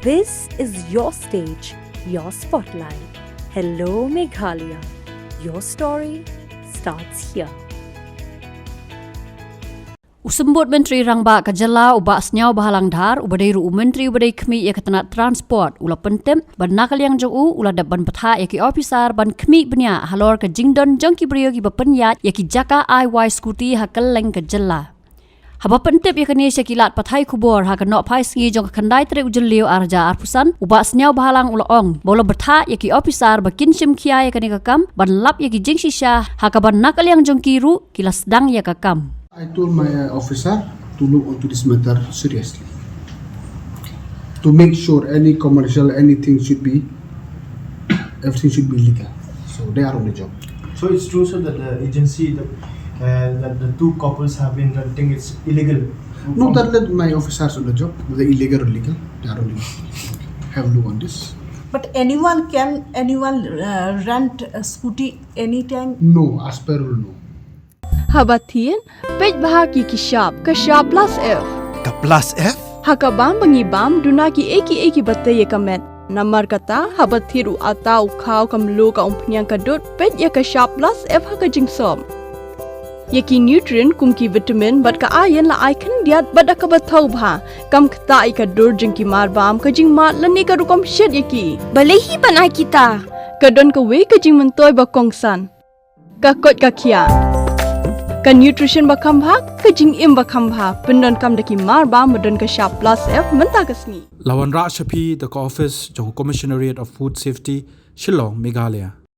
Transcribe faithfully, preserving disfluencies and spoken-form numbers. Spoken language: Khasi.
This is your stage, your spotlight. Hello, Meghalaya. Your story starts here. U Symbud Myntri Rangbah ka Jylla u Bah Sniawbhalang Dhar, uba dei ruh u Myntri uba dei khmih ïa ka tnat Transport, u la pyntip ba na ka liang jong u u la dep ban bthah ïa ki ophisar ban khmih bniah halor ka jingdon jong ki briew kiba pynïaid ïa ki jaka ai wai scooty ha kylleng ka jylla. Haba pyntip ïa kane sha ki lad pathai khubor ha ka nohphai sngi jong ka khyndai tarik u Jylliew ar hajar arphew san, u Bah Sniawbhalang u la ong ba u la bthah ïa ki ophisar ba kin shim khia ïa kane ka kam ban lap ïa ki jingshisha, ha kaba na ka liang jong ki ruh ki la sdang ïa ka kam. I told my uh, officer to look onto this matter seriously, to make sure any commercial, anything should be, everything should be legal. So they are on the job. So it's true, sir, that the agency, the, uh, that the two couples have been renting, it's illegal. No, that let my officers on the job, whether illegal or legal, they are on the job. Have a look on this. But anyone can, anyone uh, rent a scooty anytime? No, as per rule, no. Haba thied, peit bha ki ki shap, ka shap plus F. Ka plus F? Ha ka bam ba ngi bam, duna ki ei ki ei kiba tei ïa ka met. Namar kata, haba thied u atta u khaw ka mluh ka umphniang ka dud, peit ïa ka shap plus F ha ka jingsop. Ïa ki nutrient kum ki vitamin bad ka iron la ai khyndiat bad da kaba thaw bha. Kam ktah ïa ka dur jong ki mar bam, ka jingmad lane ka rukom shet ïa ki. Balei hi ban ai kita? Ka don kawei ka jingmyntoi ba kongsan. Ka koit ka khiah. Ka nutrition ba kham bha, ka jingim ba kham bha. Pyndonkam da ki mar bam ba don ka shap plus F mynta ka sngi. La wanrah sha phi da ka office jong Commissionariat of Food Safety, Shillong, Meghalaya.